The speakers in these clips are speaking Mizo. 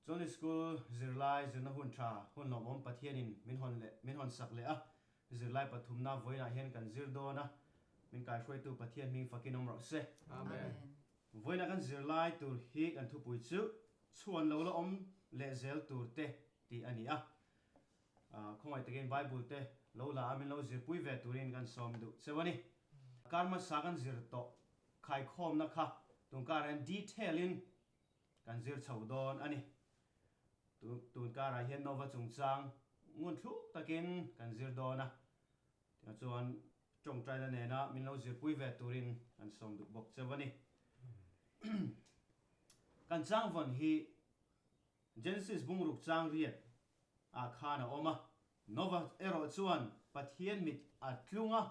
Chawlhni School zirlai zirna hun tha hun lawmawm Pathianin min hawn leh min hawn sak leh a, zirlai pathumna vawiinah hian kan zir dawn a, min kaihruaitu Pathian hming fakin awm rawh se. Amen. Vawiinah kan zirlai tur hi kan thupui chu chhuan lo la awm leh zel tur te tih a ni a. Khawngaih takin Bible te lo la a min lo zirpui ve turin kan sawm duh cheu a ni. Kar hmasa kan zir tawh khaikhawmna kha tun karah hian detail in kan zir chho dawn a ni. Tun karah hian Nova chungchang ngun thluk takin kan zir dawn a, tiang chuan tawngtaina nena min lo zirpui ve turin kan sawm duh bawk cheu a ni. Kan changvawn hi Genesis bungruk chang riat ah khan a awm a, Nova erawh chuan Pathian mit a tlung a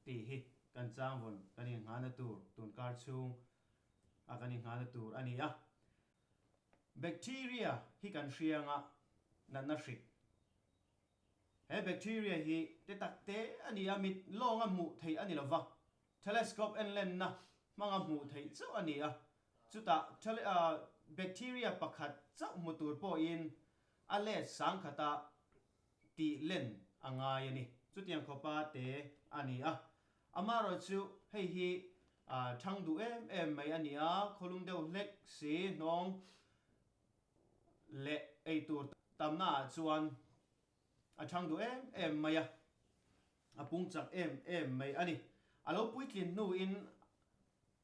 tih hi kan changvawn kan inghahna tur tunkar chhung a kan inghahna tur a ni a. Bacteria hi kan hriang a, natna hrik. He bacteria hi te tak te a ni a, mit lawnga hmuh theih a ni lova, telescope en lenna hmanga hmuh theih chauh a ni a, chutah bacteria pakhat chauh hmu tur pawhin a let sangkhata tih len a ngai a ni. Chutiang khawpa te a ni a, amaherawhchu chu hei hi thang duh em em mai a ni a, khawlum deuh hlek si hnawng leh eitur tamna ah chuan a thang duh em em mai a, a pung chak em em mai a ni. A lo puitlin hnuin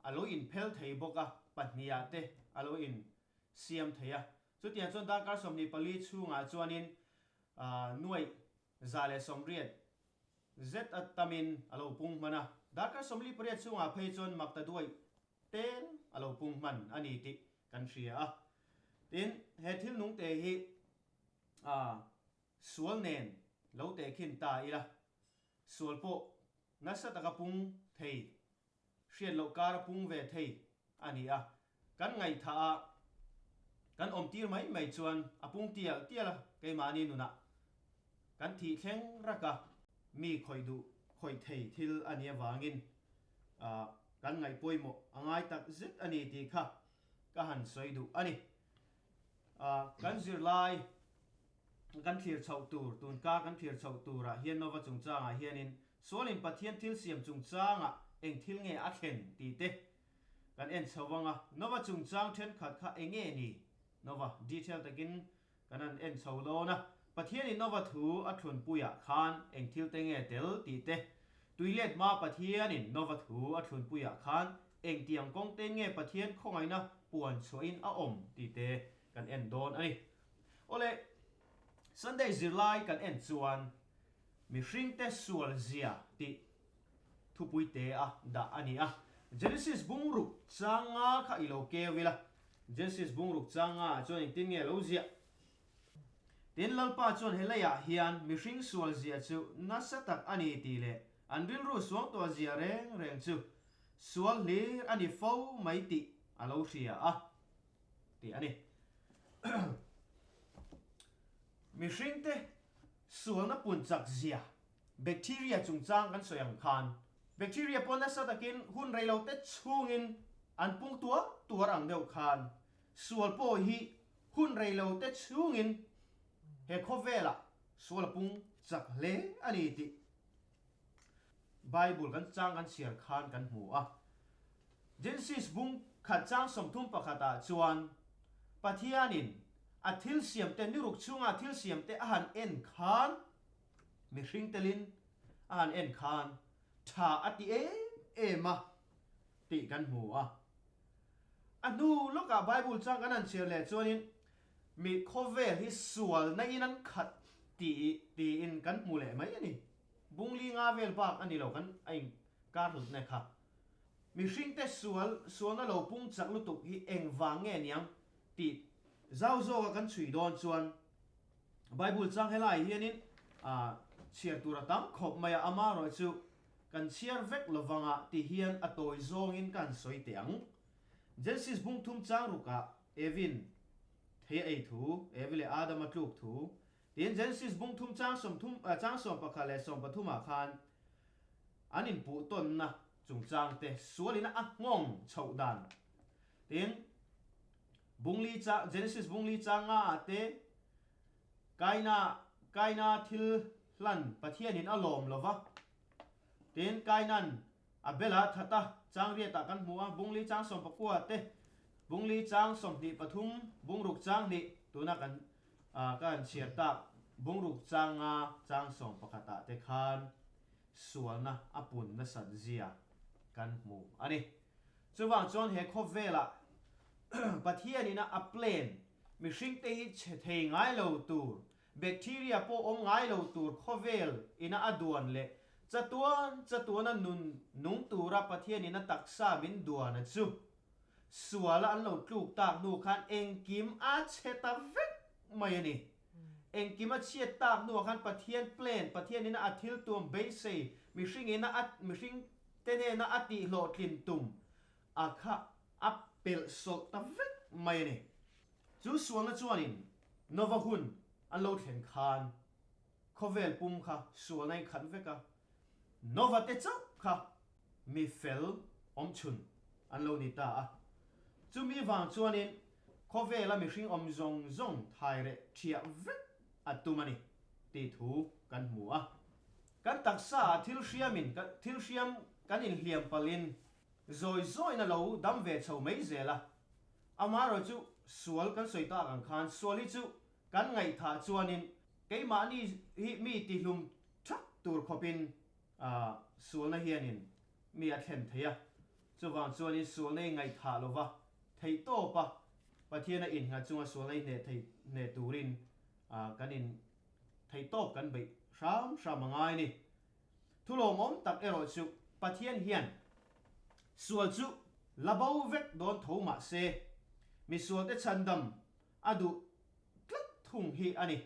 a lo inphel thei bawk a, pahniha te a lo insiam thei a. Chutiang chuan darkar 24 chhungah chuanin nuaih 180 zet a tamin a lo pung hman a. Darkar 48 chhungah phei chuan makta duaih tel a lo pung hman a ni tih kan hria a. Tin, he thil nungte hi sual nen lo tehkhin ta ila, sual pawh nasa taka pung thei, hriat loh kar a pung ve thei a ni a. Kan ngaihthah a, kan awm tir mai mai chuan a pung tial tial a, keimahni nunah kan thih thleng rak a, mi khawih duh khawih thei thil a nih avangin kan ngaih pawimawh a ngai tak zet a ni tih kha ka han sawi duh a ni. Kan zirlai kan thlir chhoh tur, tun kar kan thlir chhoh turah hian Nova chungchangah hianin Sualin Pathian thil siam chungchangah eng thil nge a thlen tih te kan en chho vang a. Nova chungchang thenkhat kha eng nge ni? Nova detail takin kan han en chho dawn a. Pathianin Nova thu a thlunpuiah khan eng thil te nge tel tih te, tuilet hma Pathianin Nova thu a thlunpuiah khan engtiang kawng te nge Pathian khawngaihna puan chhuahin a awm tih te kan en dawn a ni. Awle, Sunday zirlai kan en chuan mihringte sual zia tih thupui te a dah a ni a. Genesis bungruk changa kha i lo keu ila. Genesis bungruk changa ah chuan engtin nge lo ziah? Tin, Lalpa chuan he leiah hian mihring sual zia chu nasa tak a ni tih leh an rilru suangtuah zia reng reng chu sual hlir a ni fo mai tih a lo hria a tih a ni. Mihringte sualna pun chak zia bacteria chungchang kan sawi ang khan bacteria pawh nasa takin hun reilote chhungin an pung tuar tuar ang deuh khan sual pawh hi hun reilote chhungin he khawvelah sual a pung chak hle a ni tih Bible kan chang kan chhiar khan kan hmu a. Genesis bung khat chang 31 ah chuan Pathianin a thil siamte niruk chhunga thil siamte a han en khan mihring telin a han en khan tha a ti em em a tih kan hmu a. A hnu lawkah Bible chang kan han chhiar leh chuanin mi khawvel hi sualna in an khat tih tiin kan hmu leh mai a ni. Bungli nga vel bak a ni lo kan a inkar hlutna kha. Mihringte sual sualna lo pung chak lutuk hi engvang nge niang tih zau zawka kan chhui dawn chuan Bible chang helaiah hianin chhiar tur a tam khawp mai a, amaherawh chu kan chhiar vek lovanga ti hian a tawi zawngin ka han sawi teh ang. Genesis bung thum chang rukah Evin thei a ei thu, Evi leh Adam a tluk thu, tiin Genesis bung thum chang 30 chang 11 leh 13 ah khan an inpuh tawnna chungchang te sualin a nghawng chhoh dan tiin. Bungli chang Genesis bungli chang nga ah te Kaina Kaina thil hlan Pathianin a lawm lo va. Tin, Kainan a bela that a, chang riatah kan hmu a, Bungli chang 14 te, Bungli chang 23, Bungruk chang hnih, tuna kan ka han chhiar tak Bungruk chang nga chang 11 ah te khan sualna a pun nasat zia kan hmu a ni. Chuvang chuan he khawvelah Pathianin a plan mihringte hi chhe thei ngai lo tur Bacteria pawh awm ngai lo tur khawvel ina a duan leh chatuan chatuana nun nung tura Pathian ina taksa min duan a chu suala an lo tluk tak hnu khan engkim a chhe ta vek mai a ni. Engkim a chhiat tak hnuah khan Pathian plan, Pathian ina a thil tuam beisei, mihring ina a mihring te hnena a tihhlawhtlin tum a kha a pelh sawlh ta vek mai a ni. Chu sualna chuanin Nova hun an lo thlen khan khawvel pum kha sualna in khat vek a, Nova te chauh kha mi fel awm chhun an lo ni ta a. Chumi vang chuanin khawvela mihring awm zawng zawng thai reh thiah vek a tum a ni tih thu kan hmu a. Kan taksa ah thil hriamin thil hriam kan inhliam palhin zawi zawiin a lo dam ve chho mai zel a. Amaherawh chu sual kan sawi tak ang khan sual hi chu kan ngaihthah chuanin keimahni hi mi tihlum thak tur khawpin sualna hianin mi a thlen thei a. Chuvang chuanin sualna i ngaihthah lova theihtawpa Pathiana innghat chunga sualna i hneh thei hneh turin kan in theihtawp kan beih hram hram a ngai a ni. Thu lawmawm tak erawh chu Pathian hian Sual chu la bo vek dawn tho mah se, misualte chhandam a duh tlat thung hi a ni.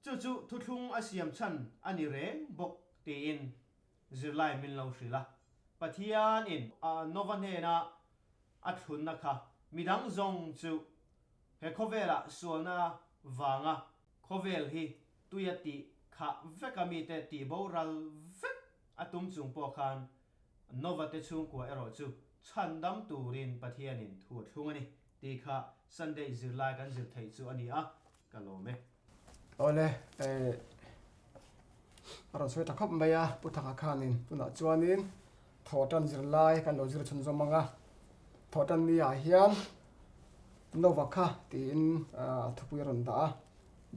Chu chu thuthlung a siam chhan a ni reng bawk tiin zirlai min lo hrilh a. Pathianin Nova hnena a thlunna kha midang zawng chu he khawvelah sualna vanga khawvel hi tuia tih khah veka mite tih boral vek a tum chung pawh khan Nova te chhungkua erawh chu chhandam turin Pathianin thu a thlung a ni tih kha Sunday zirlai kan zir theih chu a ni a, ka lawm e. Awle, eh, a rawn sawi ta khawp mai a, Pu Thanga khanin tunah chuanin thawhtan zirlai kan lo zir chhunzawm ang a, thawhtan ni ah hian Nova kha tiin thupui a rawn dah a,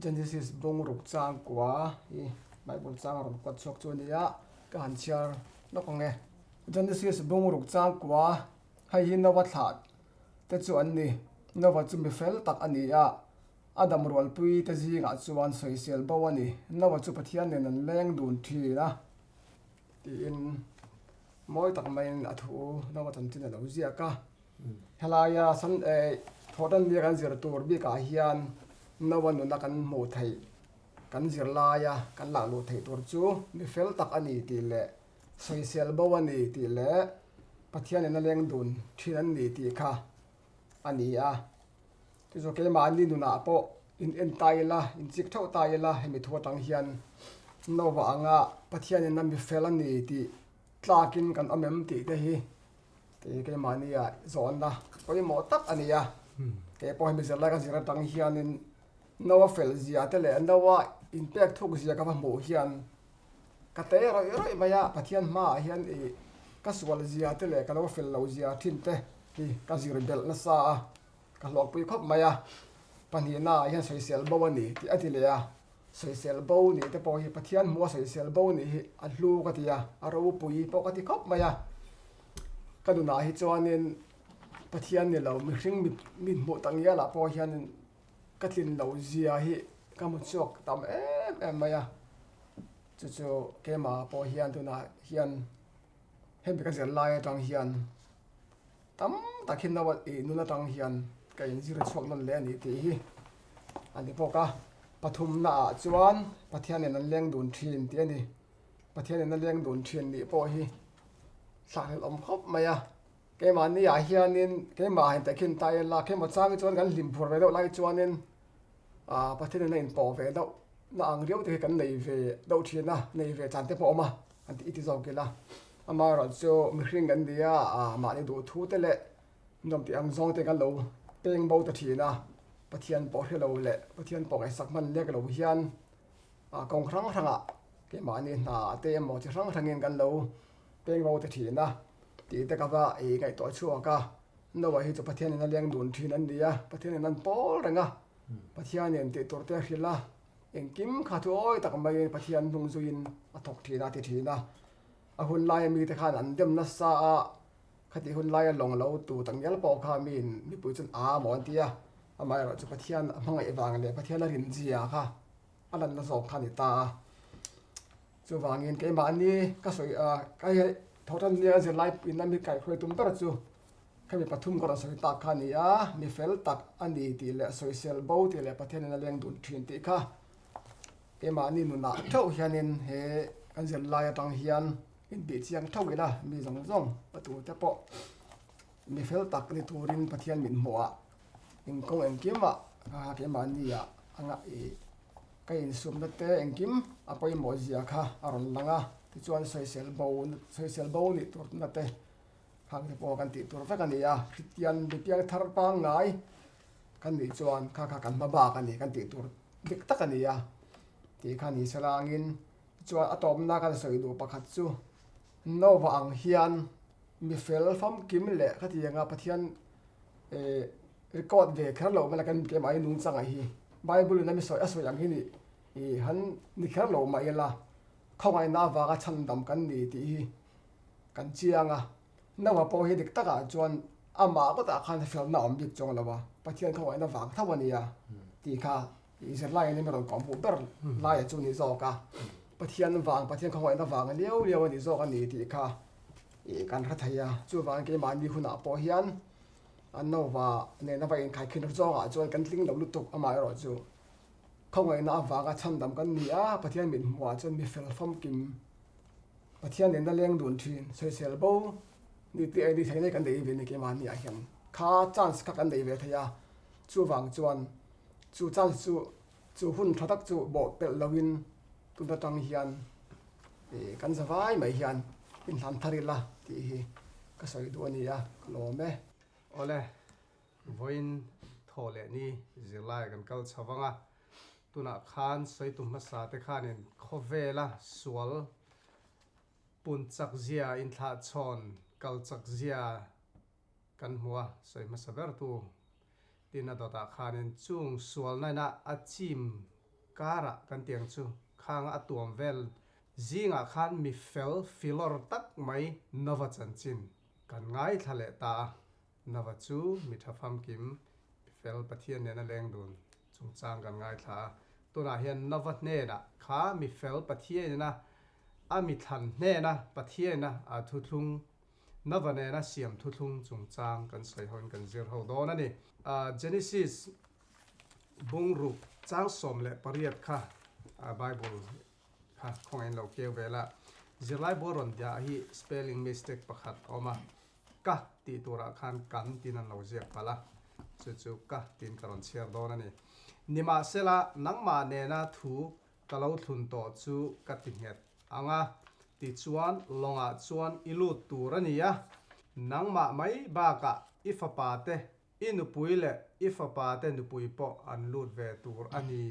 Genesis bungruk changkua hi Bible chang a rawn kuat chhuak chu a ni a, ka han chhiar lawk ang e. Genesis bungruk changkua hei hi Nova thlah te chu an ni. Nova chu mi fel tak a ni a, a dam rualpui te zingah chuan sawisel bo a ni. Nova chu Pathian nen an leng dun thin a tiin mawi tak maiin a thu Nova chanchin a lo ziak a. Helaia thawhtan nia kan zir tur bikah hian Noa nuna kan hmuh theih, kan zir laia kan lak luh theih tur chu mi fel tak a ni tih leh sawisel bo a ni tih leh Pathianin a leng dun thin an ni tih kha a ni a. Chu chu keimahni nunah pawh in en ta ila, in chik theuh ta ila hemi thu atang hian Noa anga Pathianin a mi fel a ni tih tlakin kan awm em tih te hi Tih keimahnia zawnna pawimawh tak a ni a. Kei pawh hemi zirlai ka zir atang hianin Noa fel zia te leh Noa inpek thuk zia ka va hmuh hian ka te rawih rawih mai a, Pathian hmaah hian ih ka sual zia te leh ka lo fel loh zia thin te hi ka zir belh nasa a, ka hlawkpui khawp mai a. Pahnihnaah hian sawisel bo a ni tih a ti leh a, sawisel bo nih te pawh hi Pathian hmuha sawisel bo nih hi a hlu ka ti a, a ropui pawh ka ti khawp mai a. Ka nunah hi chuanin Pathian ni lo mihring mi hmuh tak ngialah pawh hianin ka tlin loh zia hi ka hmu chhuak tam em em mai a. Chu chu keimah pawh hian tunah hian hemi ka zir lai atang hian Tam tak hi no ih nun atang hian ka inzir chhuak nawn leh a ni tih hi a ni bawk a. Pathumna ah chuan Pathian in an leng dun thin tih a ni. Pathian in a leng dun thin nih pawh hi thlakhlelh awm khawp mai a. Keimahni ah hianin keimah ah intehkhin ta ila keimah chang hi chuan kan hlim phur ve deuh lai chuanin ah Pathian in a inpawh ve deuh na ang riau te hi kan nei ve deuh thin a, nei ve chan te pawh a awm a an ti i ti zawk ila. Amaherawh chu mihring kan ni a, mahni duh thu te leh nuam tih ang zawng te kan lo peng bo ta thin a. Pathian pawh hre lo leh Pathian pawh ngaihsak hman lek lo hian kawng hrang hrangah keimahni hna te emaw chi hrang hrangin kan lo peng ro te thin a tih te ka va ei ngaihtuah chhuak a. Noah hi chu Pathianin a leng dun thin an ni a, Pathianin an pawl reng a, Pathianin tih tur te a hrilh a, engkim kha thu awi tak maiin Pathian hnung zuiin a thawk thin a ti thin a. A hun laia mite khan an dem nasa a, Khatih hun laia lawng lo tu tak ngial pawh kha miin mipui chuan a maw an ti a, amaherawh chu Pathian a hmangaih vang leh Pathian a rinzia kha a lanna zawk kha a ni ta a. Chuvangin keimahni ka sawi a, ka hei thawhtan nia zirlai ina mi kaihhruai tum ber chu khami pathum ka rawn sawi tak kha a ni a, mi fel tak a ni tih leh sawisel bo tih leh Pathianin a leng dun thin tih kha keimahni nunah theuh hianin he kan zirlai atang hian Intih chiang thauh ila mi zawng zawng a tute pawh mi fel tak ni turin Pathian min hmuh a, inkawng engkimah kha keimahni ah a ngah ih ka insumna te engkim a pawimawh zia kha a rawn lang a, tichuan sawisel bo sawisel bo nih turna te khang te pawh kan tih tur vek a ni a, Kristian mi piang thar pangngai kan nih chuan kha kha kan hma bak a ni kan tih tur dik tak a ni a tih kha ni se langin Chuan a tawpna kan sawi duh pakhat chu Nova ang hian mi fel famkim leh khatianga Pathian eh record ve kher lo mai la kan keimah hi nungchang ah hi Bible in a mi sawi a sawi ang hi ni ih han ni kher lo mah ila khawngaihna avanga chhandam kan ni tih hi kan chiang a. Nova pawh hi dik takah chuan amah ngawtah khan felna a awm bik chuang lo a, Pathian khawngaihna vang tho a nia tih kha I zirlai in rawn kawm hmuh ber laia chu ni zawk a, Pathian vang, Pathian khawngaihna vang liau liau a ni zawk a ni tih kha ih kan hre thei a. Chuvangin keimahni hunah pawh hian an Nova nena va inkhaikhin zawngah chuan kan tling lo lutuk amaherawh chu khawngaihna avanga chhandam kan ni a, Pathian mit hmuhah chuan mi fel famkim Pathian nena leng dun thin sawisel bo ni tih ni thei nei kan nei ve a ni keimahni ah hian kha chance kha kan nei ve thei a, chuvang chuan Chu chance chu chu hun tha tak chu bawh pelh loin tun atang hian ih kan za vai mai hian inhlan thar ila tih hi ka sawi duh a ni a, ka lawm e. Awle, vawiin thaw leh ni zirlai kan kal chho vang a, tunah khan sawitu hmasa te khanin khawvela sual pun chak zia, inthlahchhawn kal chak zia kan hmu a, sawi hmasa ber tu Tin a dawtah khanin chung sualna a chim karah kan tiang chu khanga a tuam vel zingah khan mi fel filawr tak mai Nova chanchin kan ngaithla leh ta a. Nova chu mi tha famkim, mi fel Pathian nena leng dun chungchang kan ngaithla a. Tunah hian Nova hnenah kha mi fel Pathianina a mi thlan hnena Pathianina a thuthlung Nava nena siam thuthlung chungchang kan sawi hoin kan zir ho dawn a ni. Genesis bungruk chang 18 kha Bible kha khawngaihin lo keu ve la. Zirlai bua rawn diah hi spelling mistake pakhat a awm a, ka tih turah khan kan tiin an lo ziak palh a, chu chu ka tiin ka rawn chhiar dawn a ni. Nimahsela nangmah nena thu Ka lo thlun tawh chu ka ti nghet ang a, tichuan lawngah chuan i lut tur a ni a, nangmah mai bakah i fapa te, i nupui leh i fapa te nupui pawh an lut ve tur a ni,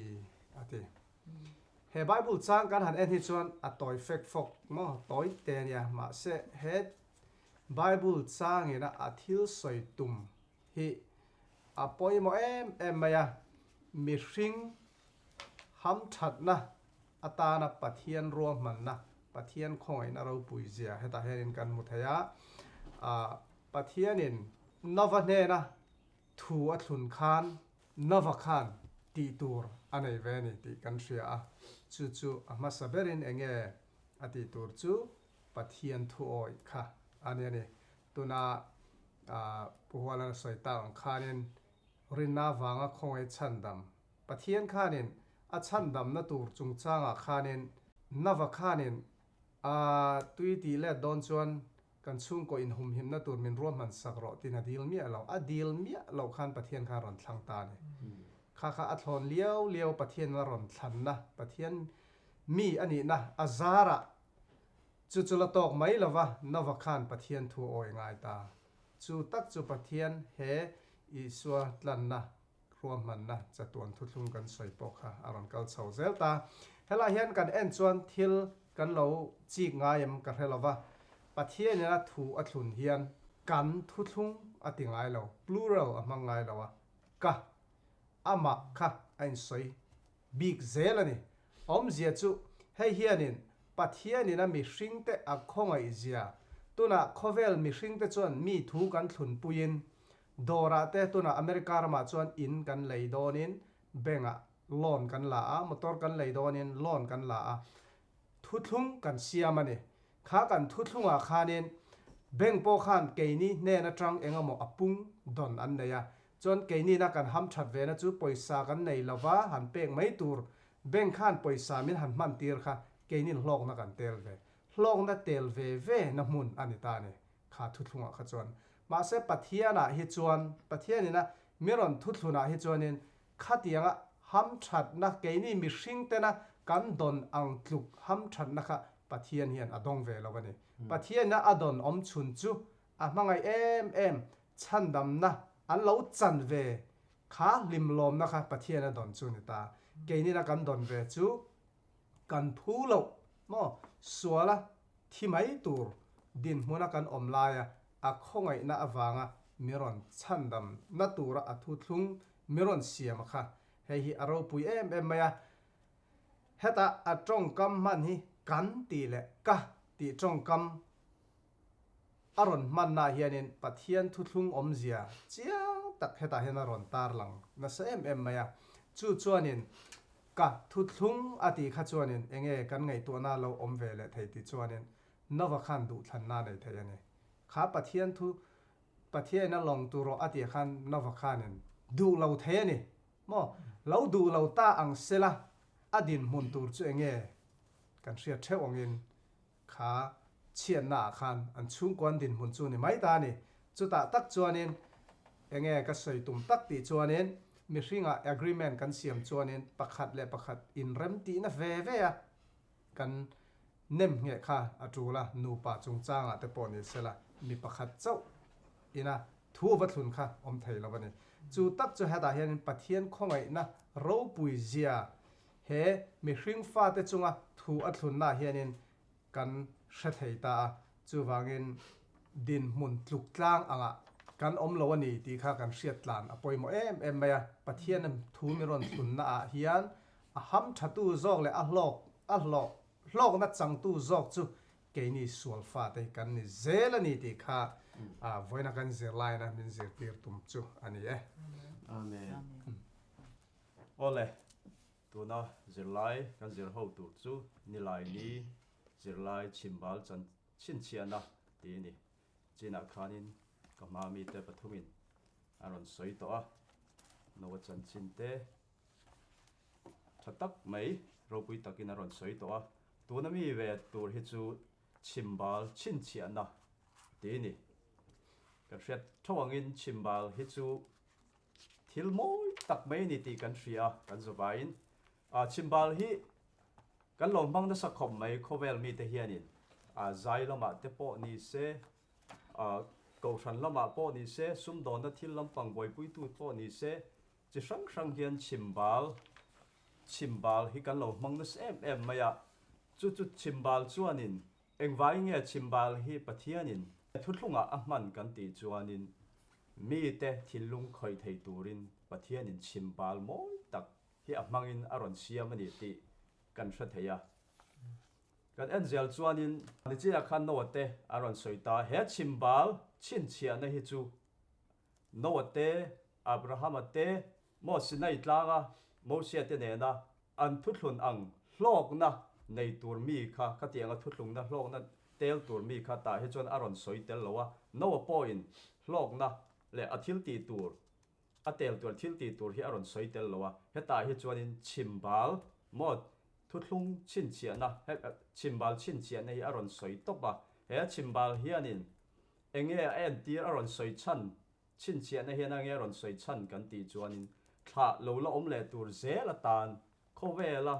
a ti. He Bible chang kan han en hi chuan a tawi fek fawk maw, tawi te a nia, mahse he Bible changina a thil sawi tum hi a pawimawh em em mai a, mihring Hamthatna atana Pathian ruahmanna, Pathian khawngaihna ropui zia hetah hianin kan hmu thei a. Pathianin Nova hnena thu a thlun khan Nova khan tih tur a nei ve a ni tih kan hria a. Chu chu a hmasa berin enge a tih tur chu Pathian thu awih kha a ni a ni. Tuna Pu Hualana sawi tak ang khanin Rinna vanga khawngaih chhandam Pathian khanin a chhandamna tur chungchangah khanin Nava khanin a tui tih let dawn chuan kan chhungkaw inhumhimna tur min ruahman sak rawh tiin a dil miah lo. A dil miah loh khan Pathian khan rawn thlang ta a ni. Kha kha a thlawn liau liau Pathian a rawn thlanna, Pathian mi a nihna a zarah chu chu la tawk mai lova Nava khan Pathian thu a awi ngai ta. Chu tak chu Pathian he Isua tlanna. Ruahmanna chatuan thuthlung kan sawi pawh kha a rawn kal chho zel ta. Helaiah hian kan en chuan thil kan lo chik ngai em ka hre lo va, Pathianin a thu a thlun hian kan thuthlung a ti ngai lo, plural a hmang ngai lo a, ka, amah kha a insawi bik zel a ni. Awmzia chu hei hianin Pathianin a mihringte a khawngaihzia, tunah khawvel mihringte chuan mi thu kan thlunpuiin Dawrah te tunah America ramah chuan in kan lei dawnin bank ah loan kan la a, motor kan lei dawnin loan kan la a, thuthlung kan siam a ni. Kha kan thuthlungah khanin bank pawh khan keini hnen atang engemaw a pung dawn an nei a, chuan keinina kan hamthat vena chu pawisa kan nei lova han pek mai tur bank khan pawisa min han hman tir kha keinin hlawkna kan tel ve. Hlawkna tel ve ve na hmun a ni ta a ni kha thuthlungah kha chuan. Mahse Pathianah hi chuan, Pathianina mi rawn thuthlunah hi chuanin khatianga hamthatna, keini mihringtena kan dawn ang tluk hamthatna kha Pathian hian a dawng ve lo a ni. Pathianina a dawn awm chhun chu a hmangaih em em chhandamna an lo chan ve kha hlimlawmna kha Pathian a dawn chu ni ta. Keinina kan dawn ve chu Kan phu loh maw? Suala thi mai tur dinhmuna kan awm laia a khawngaihna avanga mi rawn chhandam na tura a thuthlung mi rawn siam a kha. Hei hi a ropui em em mai a. Heta a tawngkam hman hi kan tih leh ka tih tawngkam A rawn hmannaah hianin Pathian thuthlung awmzia chiang tak hetah hian a rawn tarlang nasa em em mai a. Chu chuanin ka thuthlung a tih kha chuanin enge kan ngaihtuahna lo awm ve leh thei tih chuanin Nova khan duhthlanna a nei thei a ni. Kha Pathian thu Pathiain a lawng tur rawh a tih khan Nova khanin duh lo thei a ni maw? Lo duh lo ta ang sela a dinhmun tur chu enge kan hriat theuh angin Kha chhiatna ah khan an chhungkuan dinhmun chu ni mai ta a ni. Chutah tak chuanin enge ka sawi tum tak tih chuanin mihringah agreement kan siam chuanin pakhat leh pakhat inrem tihna ve ve a kan nem ngheh kha a tul a, nupa chungchangah te pawh ni sela mi pakhat chauh ina thu va thlun kha awm thei lo a ni. Chu tak chu hetah hianin Pathian khawngaihna ropui zia He mihring fate chunga thu a thlunnaah hianin kan hre thei ta a, chuvangin dinhmun tluk tlang angah kan awm lo a ni tih kha kan hriat tlan a pawimawh em em mai a. Pathian thu min rawn thlunnaah hian a ham thatu zawk leh a hlawk a hlawh hlawkna changtu zawk chu keini sual fate hi kan ni zel a ni tih kha vawiina kan zirlaina min zirtir tum chu a ni e. Amen. Awle, tuna zirlai kan zir ho tur chu Nilaini zirlai chhimbal chan chhinchhiahna tih a ni. Chinah khanin ka hma mite pathumin an rawn sawi tawh a, Noa chanchin te tha tak mai ropui takin an rawn sawi tawh a, tuna mi ve tur hi chu chhimbal chhinchhiahna tih a ni. Kan hriat tho angin chhimbal hi chu Thil mawi tak mai a ni tih kan hria a, kan zavaiin chhimbal hi kan lo hmang nasa khawp mai khawvel mite hianin zai lamah te pawh ni se, kohhran lamah pawh ni se, sumdawnna thil lampang buaipuitu pawh ni se, chi hrang hrang hian chhimbal chhimbal hi kan lo hmang nasa em em mai a, chu chu chhimbal chuanin Engvai nge chhimbal hi Pathianin thuthlungah a hman kan tih chuanin mite thinlung khawih thei turin Pathianin chhimbal mawi tak hi a hmangin a rawn siam a ni tih kan hre thei a. Kan en zel chuanin nichinah khan Noah te a rawn sawi ta, he chhimbal chhinchhiahna hi chu Noah te, Abrahama te, maw Sinai tlanga Mosia te nena An thuthlun ang hlawkna nei tur mi kha khatianga thuthlungna hlawkna tel tur mi kha tah hi chuan a rawn sawi tel lo a, Noah pawhin hlawkna leh a thil tih tur, a tel tur thil tih tur hi a rawn sawi tel lo a, hetah hi chuanin chhimbal maw thuthlung chhinchhiahna, chhimbal chhinchhiahna hi a rawn sawi tawp a, he chhimbal hianin enge a entir a rawn sawi chhan Chhinchhiahna hian a nge rawn sawi chhan kan tih chuanin thlah lo la awm leh tur zel atan khawvela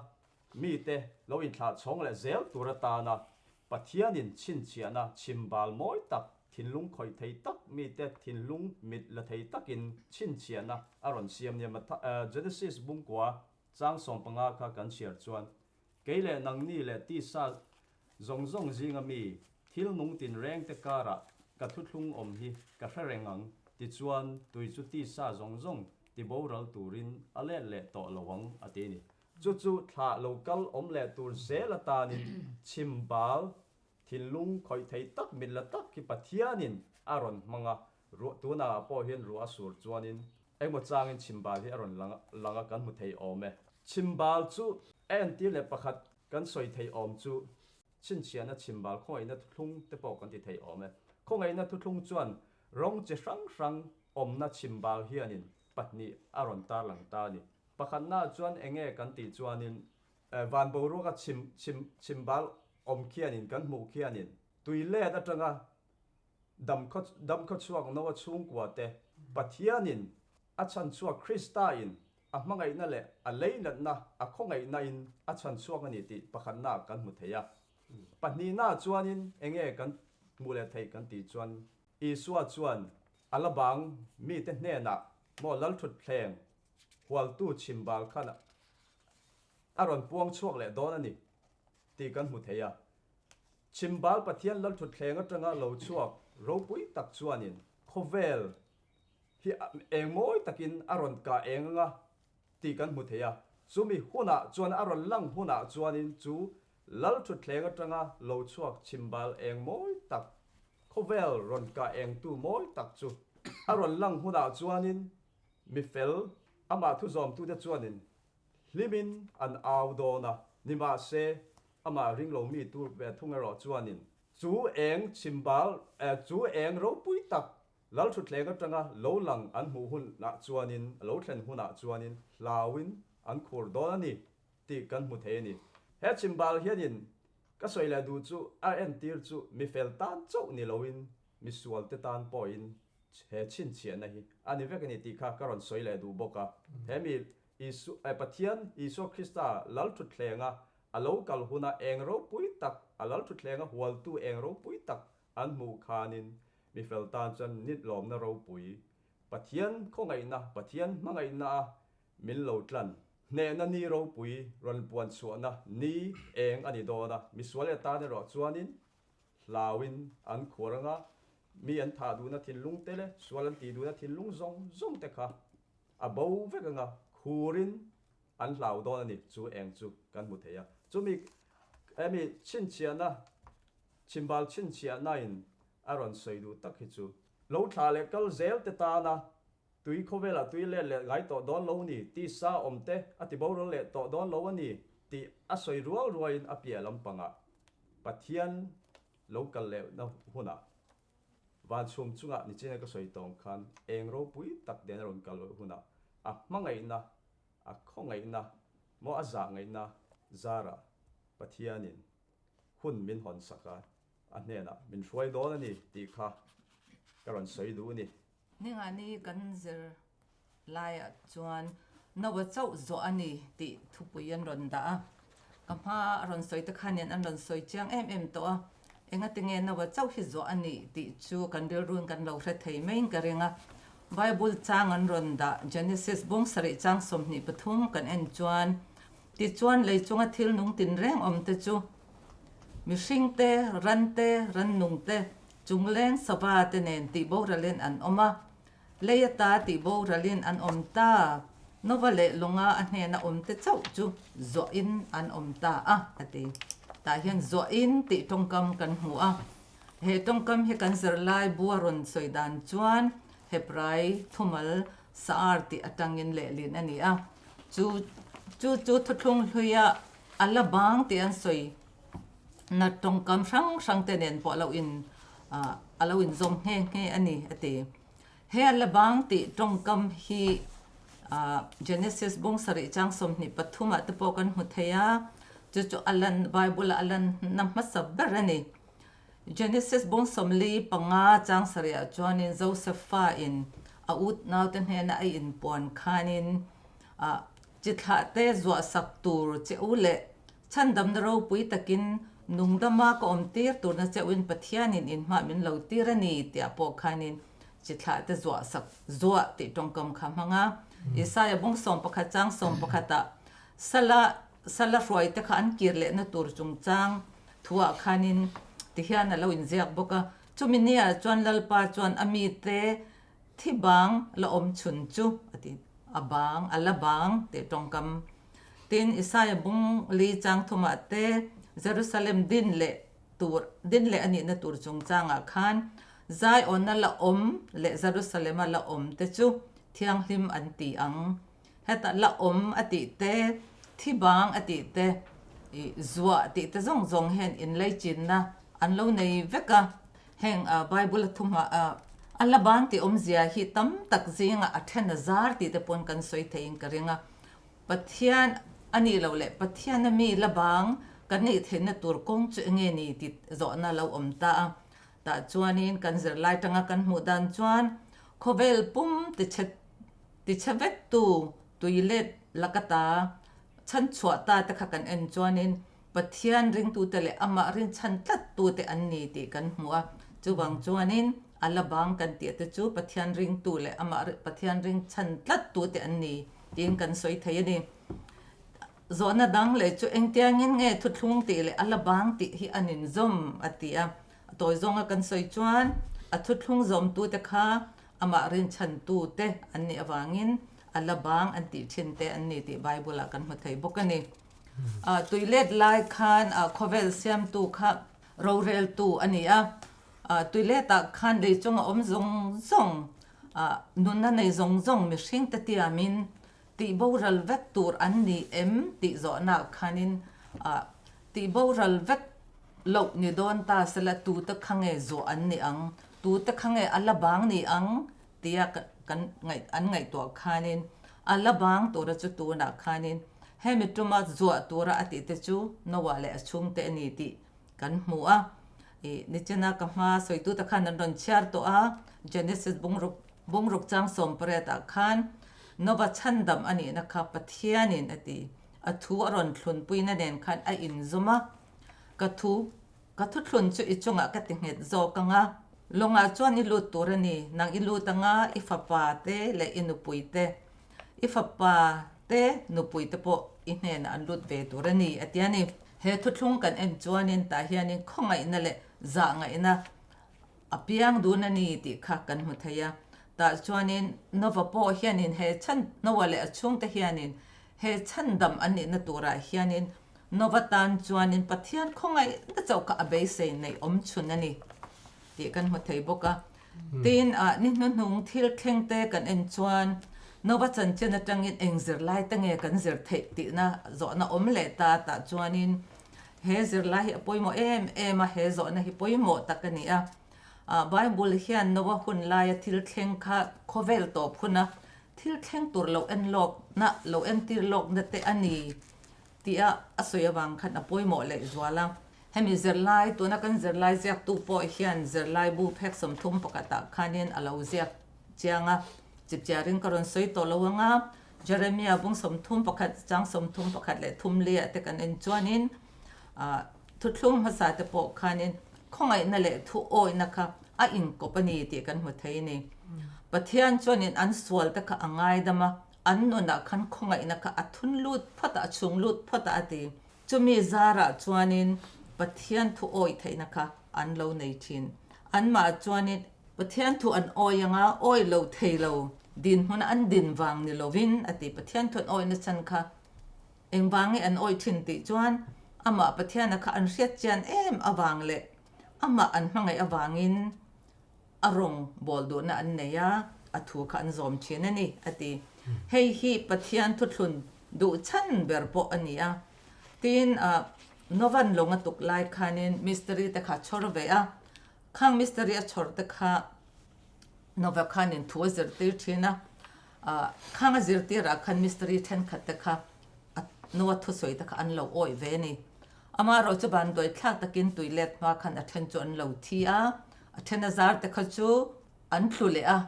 mite lo inthlah chhawng leh zel tur atana Pathianin chhinchhiahna chhimbal mawi tak thinlung khawih thei tak mite thinlung mit la thei takin chhinchhiahna a rawn siam nia. Genesis bungkua chang 15 kha kan chhiar chuan, Kei leh nangni leh tisa zawng zawng zinga mi thil nung tinrengte karah ka thuthlung awm hi ka hre reng ang, tichuan tui chu tisa zawng zawng tiboral turin a let leh tawh lo ang, a ti a ni. Chu chu thlah lo kal awm leh tur zel atanin chhim bal thinlung khawih thei tak mit la tak hi Pathianin a rawn hmang a, ruah tunah pawh hian ruah a sur chuanin engmaw changin chhim bal hi a rawn lang a kan hmu thei awm e. Chhim bal chu a entir leh pakhat kan sawi thei awm chu chhinchhiahna chhim bal khawngaihna thuthlung te pawh kan ti thei awm e. Khawngaihna thuthlung chuan rawng chi hrang hrang awmna chhim bal hianin pahnih a rawn tarlang ta a ni. Pakhatnaah chuan enge kan tih chuanin van boruaka chhim chhim chhim bal awm khianin kan hmuh khianin tui let atanga dam khaw dam khaw chhuak Noa chhungkua te Pathianin a chhan chhuak Krista in a hmangaihna leh a leinatna a khawngaihna in a chhan chhuak a ni tih pakhatnaah kan hmu thei a. Pahnihnaah chuanin enge kan hmuh leh theih kan tih chuan Isua chuan a la bang mite hnenah maw Lalthutthleng hualtu chhimbal khan a rawn puang chhuak leh dawn a ni tih kan hmu thei a. Chhimbal Pathian Lalthutthleng atanga lo chhuak ropui tak chuanin khawvel hi eng mawi takin a rawn kah eng anga tih kan hmu thei a. Chumi hunah chuan a rawn lang hunah chuanin chu Lalthutthleng atanga lo chhuak chhimbal eng mawi tak, khawvel rawn kah engtu mawi tak chu a rawn lang hunah chuanin Mi fel, amah thuzawmtute chuanin hlimin an au dawn a, nimahse, amah ringlo mi tur ve thung erawh chuanin chu eng chhimbal, chu eng ropui tak Lalthutthleng atanga lo lang an hmuh hunah chuanin, a lo thlen hunah chuanin hlauin an khur dawn a ni tih kan hmu thei a ni. He chhimbal hianin ka sawi leh duh chu a entir chu mi fel tan chauh ni loin misualte tan pawhin he chhinchhiahna hi a ni vek a ni tih kha ka rawn sawi leh duh bawk a. He mi Isu, Pathian Isua Krista Lalthutthleng-a a lo kal huna eng ropui tak, a Lalthutthleng-a hualtu eng ropui tak an hmuh khanin mi fel tan chuan nit lawmna ropui, Pathian khawngaihna, Pathian hmangaihna-a min lo tlan, hnehna ni ropui rawn puan chhuahna ni eng a ni dawn a, misual leh tan erawh chuanin Hlauin an khuar anga mi an thah duhna thinlung te leh sual an tih duhna thinlung zawng zawng te kha a bo vek anga khurin an hlau dawn a ni. Chu eng chu kan hmu thei a. Chumi hemi chhinchhiahna, chhimbal chhinchhiahnain a rawn sawi duh tak hi chu lo thlah leh kal zel te tana tui khawvelah tui let leh ngai tawh dawn lo ni, tisa awm te a ti boral leh tawh dawn lo a ni tih a sawi rual rualin a piah lampangah Pathian lo kal lehna hunah van chhum chungah nichina ka sawi tawng khan eng ropui tak den a rawn kal hunah a hmangaihna, a khawngaihna maw a zahngaihna zarah Pathianin hun min hawn sak a, a hnenah min hruai dawn a ni tih kha ka rawn sawi duh a ni. Ningani kan zir laiah chuan Noah chauh zawh a ni tih thupui an rawn dah a. Ka hma a rawn sawi te khanin an rawn sawi chiang em em tawh a. Engatinge Noah chauh hi zawh a nih tih chu kan rilruin kan lo hre thei maiin ka ring a. Bible chang an rawn dah Genesis bung sarih chang 23 kan en chuan tichuan lei chunga thil nung tinreng awm te chu mihring te, ran te, rannung te, Chungleng sava te nen tih boralin an awm a, lei ata tih boralin an awm ta, Nova leh lawnga a hnena awm te chauh chu zuahin an awm ta a, a ti. Tah hian zuahin tih tawngkam kan hmu a, he tawngkam hi kan zirlai bua rawn sawi dan chuan Hebrai thumal Sa'ar tih atangin lehlin a ni a, chu chu chu thuthlung hluia a la bang tih an sawi. Na tawngkam hrang hrang te nen pawh a lo in a lo inzawm nghe nghe a ni a ti. He a la bang tih tawngkam hi Genesis bung sarih chang 23 ah te pawh kan hmu thei a, chu chu a lan Bible ah a lan na hmasa ber a ni. Genesis bung 45 chang sarih ah chuanin Joseph fa in a ut naute hnena a inpuan khanin chi thlah te zuah sak tur che u leh Chhandamna ropui takin Nungdama ka awm tir turna cheuhin Pathianin in hmah min lo tir a ni tiah pawh khanin chi thlah te zuah sak zuah tih tawngkam kha hmang a. Isaiah bung 11 chang 11 ah Sala Sala hruai te kha an kir lehna tur chungchang thuah khanin tihian a lo inziak bawk a. Chumi nia chuan Lalpa chuan a mite thi bang la awm chhun chu a ti, a bang, a la bang tih tawngkam. Tin, Isaia bung li chang thumah te Jerusalem din leh tur, din leh a nihna tur chungchangah khan Zion-a la awm leh Jerusalem-a la awm te chu thianghlim an ti ang. Heta la awm a tih te, thi bang a tih te, ih zuah tih te zawng zawng hian inleichinna an lo nei vek a. Heng Bible a thumah a la bang tih awmzia hi tam tak zingah a then a zar tih te pawn kan sawi theiin ka ring a. Pathian a nih loh leh Pathiana mi la bang kan neih theihna tur kawng chu enge ni tih zawhna a lo awm ta a. Tah chuanin kan zirlai tanga kan hmuh dan chuan khawvel pum tichhe Tichhe vektu tuilet lakata chhanchhuah ta te kha kan en chuanin Pathian ringtute leh amah rinchhan tlattute an ni tih kan hmu a. Chuvang chuanin a la bang kan tih te chu Pathian ringtu leh amah Pathian ringchhan tlattute an ni tiin kan sawi thei a ni. Zawhna dang leh chu engtiangin nge thuthlung tih leh a la bang tih hi an inzawm a ti a. A tawi zawnga kan sawi chuan a thuthlung zawmtute kha Amah rinchhantute an nih avangin a la bang an tih thin te an ni tih Bible-ah kan hmu thei bawk a ni. Tuilet lai khan khawvel siamtu kha roreltu a ni a, tuiletah khan lei chunga awm zawng zawng, nunna nei zawng zawng mihringte tiamin tih boral vek tur an ni em tih zawhnaah khanin tih boral vek loh ni dawn ta sela tute kha nge zawh an ni ang, tute kha nge a la bang ni ang tia kan ngaih an ngaihtuah khanin a la bang tura chu tunah khanin hemi tuma zuah tura a tih te chu Noah leh a chhungte a ni tih kan hmu a. Ih nichina ka hma sawitute khan an rawn chhiar tawh a, Genesis bungruk bungruk chang 18 ah khan Nova chhandam a nihna kha Pathianin a ti. A thu a rawn thlunpuina nen khan a inzawm a, Ka thu, ka thuthlun chu i chungah ka ti nghet zawk ang a, lawngah chuan i lut tur a ni, nang i lut ang a, i fapa te leh i nupui te, i fapa te nupui te pawh i hnenah an lut ve tur a ni, a ti a ni. He thuthlung kan en chuanin tah hianin khawngaihna leh zahngaihna A piang dun a ni tih kha kan hmu thei a. Tah chuanin Nova pawh hianin he chhan, Noah leh a chhungte hianin he chhandam an nihna turah hianin Nova tan chuanin Pathian khawngaihna chauh kha a beisei neih awm chhun a ni tih kan hmu thei bawk a. Tin, ni hnuhnung thil thlengte kan en chuan Nova chanchin atangin eng zirlai te nge kan zir theih tihna zawhna awm leh ta tah chuanin He zirlai hi a pawimawh em em a, he zawhna hi pawimawh tak a ni a. Bible hian Noah hun laia thil thleng kha khawvel tawp huna thil thleng tur lo en lawkna, lo entir lawkna te a ni tia a sawi avang khan a pawimawh leh zual a. Hemi zirlai, tuna kan zirlai ziaktu pawh hian zirlai bu phek 30 pakhatah khanin a lo ziak chiang a, chipchiarin ka rawn sawi tawh lo ang a. Jeremia bung 31 chang 31 leh thum liah te kan en chuanin thuthlung hmasa te pawh khanin khawngaihna leh thu awihna kha a inkawp a ni tih kan hmu thei a ni. Pathian chuanin an sual te kha a ngaidam a, an nunah khan khawngaihna kha a thun lut phawt a, a chhung lut phawt a a ti. Chumi zarah chuanin Pathian thu awih theihna kha an lo nei thin. Anmah chuanin Pathian thu an awi anga awi lo thei lo dinhmun an din vang ni lovin a ti. Pathian thu an awihna chhan kha engvange an awi thin tih chuan amah Pathiana kha an hriat chian em avang leh amah an hmangaih avangin a rawng bawl duhna an nei a, a thu kha an zawm thin a ni a ti. Hei hi Pathian thuthlun duh chhan ber pawh a ni a. Tin, Novan lawng a tuk lai khanin mistiri te kha chhawr ve a, Khang mistiri a chhawr te kha Nova khanin thu a zirtir thin a, khang a zirtirah khan mistiri thenkhat te kha Noa thusawi te kha an lo awih ve a ni. Amaherawh chu vanduai thlak takin tui let hma khan a then chu an lo thi a, a then a zar te kha chu an tlu leh a,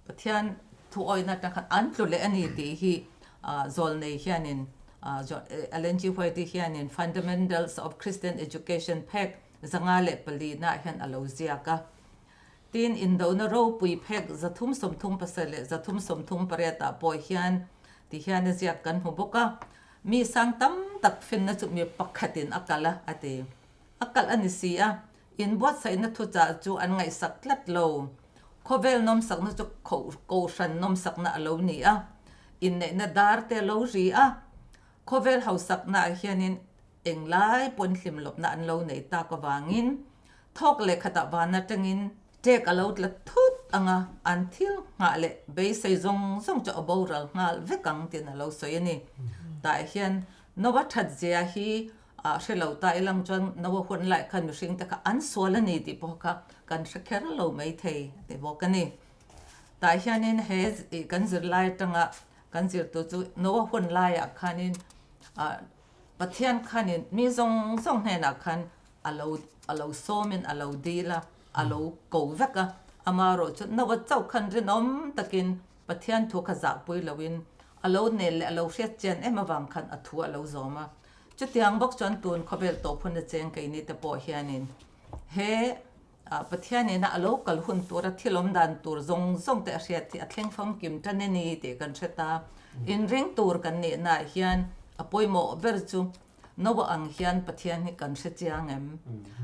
Pathian thu awihna atang khan an tlu leh a ni tih hi Zawlnei hianin. Ellen G. White-i hianin Fundamentals of Christian Education phek 504 naah hian a lo ziak a. Tin, indona ropui phek 337 leh 338 ah pawh hian ti hian a ziak kan hmu bawk a, Mi sang tam tak finna chu mi pakhatin a kalh a, a ti. A kalh a ni si a, inbuatsaihna thuchah chu an ngaihsak tlat lo. Khawvel nawmsakna chu kohhran nawmsakna a lo ni a, inneihna dar te a lo ri a. Khawvel hausaknaah hianin englai pawn hlimlawpna an lo nei tak avangin thawk leh khatah van atangin ṭek a lo tla thut ang a, an thil nghah leh beisei zawng zawng chu a boral nghal vek ang tiin a lo sawi a ni. Tah hian Noah that zia hi a hre lo ta ilang chuan Noah hun lai khan mihring te kha an sual a ni tih pawh kha kan hre kher lo maithei a ti bawk a ni. Tah hianin he kan zirlai atanga Kan zirtu chu Noah hun laiah khanin Pathian khanin mi zawng zawng hnenah khan a lo a lo sawmin a lo dil a, a lo ko vek a. Amaherawh chu Noah chauh khan rinawm takin Pathian thu kha zahpui loin a lo nel leh a lo hriat chian em avang khan a thu a lo zawm a. Chutiang bawk chuan tun khawvel tawp hun a cheng keini te pawh hianin he Pathian ina a lo kal hun tura thil awm dan tur zawng zawng te a hriat hi a thleng famkim tan a ni tih kan hre ta. Inring tur kan nihnaah hian a pawimawh ber chu Noah ang hian Pathian hi kan hre chiang em?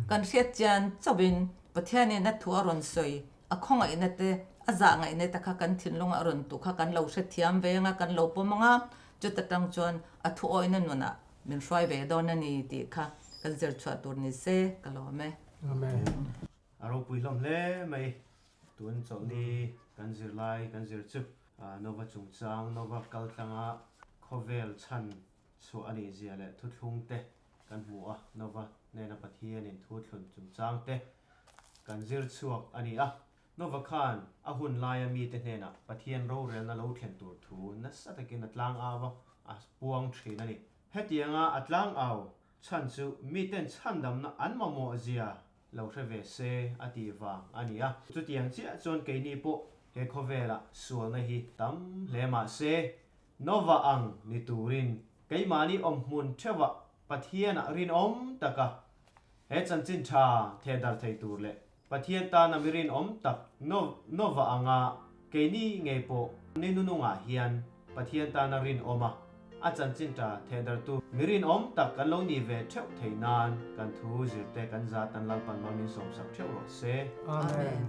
Kan hriat chian chauhin Pathian ina thu a rawn sawi, a khawngaihna te, a zahngaihna te kha kan thinlunga a rawn tuh kha kan lo hrethiam ve anga kan lo pawm anga, chuta tang chuan a thuawihna nunah min hruai ve dawn a ni tih kha kan zir chhuah tur ni se ka lawm e. Amen. A ropui hlawm hle mai. Tun chawlhni kan zirlai kan zir chu Nova chungchang, Nova kaltlanga khawvel chhan chhuah a nih zia leh thuthlung te kan hmu a, Nova hnena Pathianin thuthlun chungchang te kan zir chhuak a ni a. Nova khan a hun laia mite hnenah Pathian rorelna lo thlen tur thu nasa takin a tlang au a, a puang thin a ni. Hetianga a tlang au Chhan chu miten chhandamna an mamawh zia lo hre ve se a tih vang a ni a. Chutiang chiah chuan keini pawh he khawvelah sualna hi tam hle mah se, Nova ang ni turin keimahni awmhmun theuhah Pathianah rinawm taka he chanchin tha theh dar thei tur leh Pathian tana mi rinawm tak Nova anga keini ngei pawh ni nunungah hian Pathian tana rinawm a, a chanchin ta thehdartu mi rinawm tak kan lo nih ve theuh thei nan kan thu zirte kan zat an Lalpan mal min sawmsak theuh rawh se. Amen.